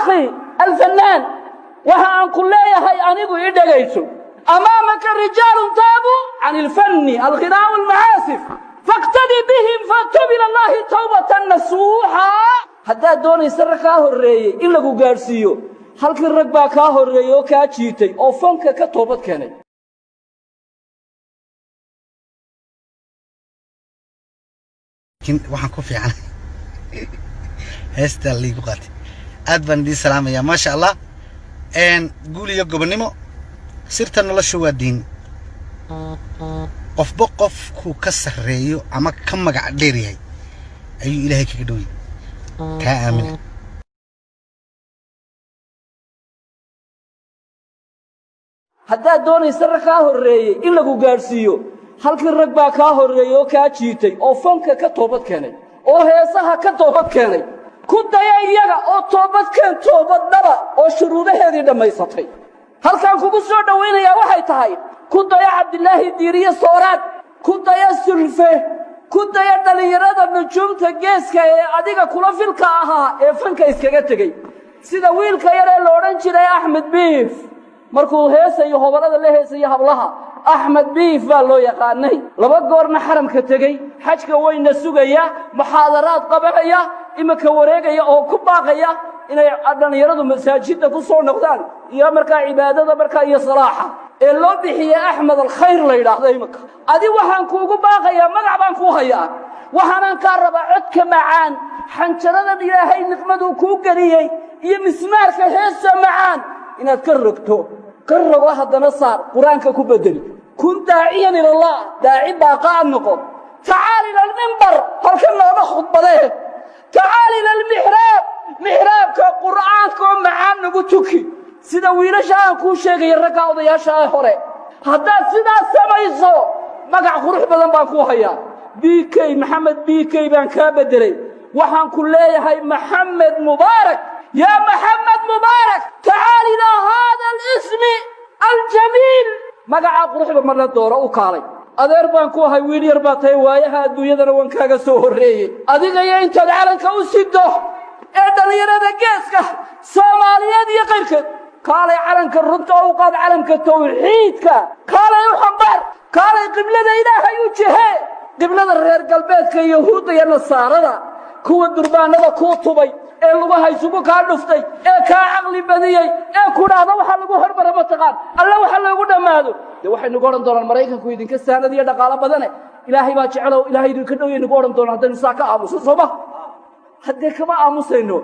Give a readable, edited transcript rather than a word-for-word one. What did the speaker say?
Akhi alfanaan, waxa aan ku leeyahay anigu i dhegayso. أمامك رجال تابوا عن الفن، الغناء والمعازف، فاقتدي بهم فتب إلى الله توبة نصوحا. Haddaad doonaysa rag kaa horreeyey in lagu gaadhsiiyo halkii, rag baa kaa horreeyey oo kaa jiitay oo fanka ka toobad keenay. Laakiin waxaan ku fiican heestaa liigu qaatay. Aad baan idiin salaamayaa, maasha Allah. Guul iyo gobonnimo. Sirta nolosha waa diin. Qofba qofkuu ka sarreeyo ama ka magac dheer yahay ayuu Ilaahay kaga dhowayay. Taa aamina. Haddaad doonaysa rag kaa horreeyey in lagu gaadhsiiyo halkii, rag baa kaa horreeyey oo kaa jiitay oo fanka ka toobad keenay oo heesaha ka toobad keenay. Ku daya iyaga oo toobadkeen, toobad dhaba oo shuruudaheedii dhammaysatay. Halkaan kugu soo dhowaynayaa waxay tahay: ku daya Cabdilaahi Diiriye Sooraad, ku daya Sulfe, ku daya dhallinyarada nujuumta geeska ee adiga kula filka ahaa ee fanka iskaga tegey, sida wiilka yar ee la odhan jiray Axmed Biif. Markuu heesayo, hobolada la heesayo hablaha, Axmed Biif baa loo yaqaanay. Laba goorna xaramka tegey, xajka weyna sugaya, muxaadaraad qabanaya, iminka wareegaya oo ku baaqaya inay dhallinyaradu masaajidda ku soo noqdaan iyo markaa cibaadada markaa iyo salaaxa, ee loo bixiyey Axmed Alkhayr la yidhaahdo. Iminka adi waxaan kuugu baaqayaa, magac baan kuu hayaa, waxaanaan kaa rabaa codka macaan, xanjaradan Ilaahay niqmaduu kuu geliyey iyo mismaarka heesa macaan inaad ka rogto, ka rogo, haddana saar Qur-aanka ku bedeli. كن داعيا إلى الله, daaci baaqaa noqo. تعال إلى المنبر, halka nooga khudbadee. تعال إلى المحراب, mixraabka Qur'aanka oo macaan nagu tuki, sida wiilasha aan kuu sheegaya, ragga odayaasha ee hore. Haddaad sidaas samayso, magac qurux badan baan kuu hayaa. BK, Maxamed BK baan kaa beddelay. Waxaan ku leeyahay Maxamed Mubaarak. يا محمد مبارك، تعال إلى هذا الاسم الجميل. Magacaa quruxda marna dooro, u kaalay. Adeer baan ku ahay, wiil yar baa tahay, waayaha adduunyadana waan kaaga soo horreeyey. Adiga iyo intaad calanka u sido ee dhallinyarada geeska Soomaaliyeed iyo qayrkeed, kaalay calanka runta u qaad, calanka tawxiidka kaalay u xambaar, kaalay qiblada Ilaahay u jihee. Qiblada reer galbeedka, Yahuudda iyo Nasaarada, kuwa durbaanada kuu tubay ee lugaha isugu kaa dhuftay ee kaa caqli badiyey ee ku dhahda waxaa lagu hormara mataqaan alle waxa loogu dhammaado, dee waxay nagu odhan doonaan Maraykanku idinka saanad iyo dhaqaalo badane, Ilaahay baa jecelow, Ilaahay idinka dhowyay nagu odhan doonaan haddaynu saa ka aamuso. Sooma haddee kama aamusayno.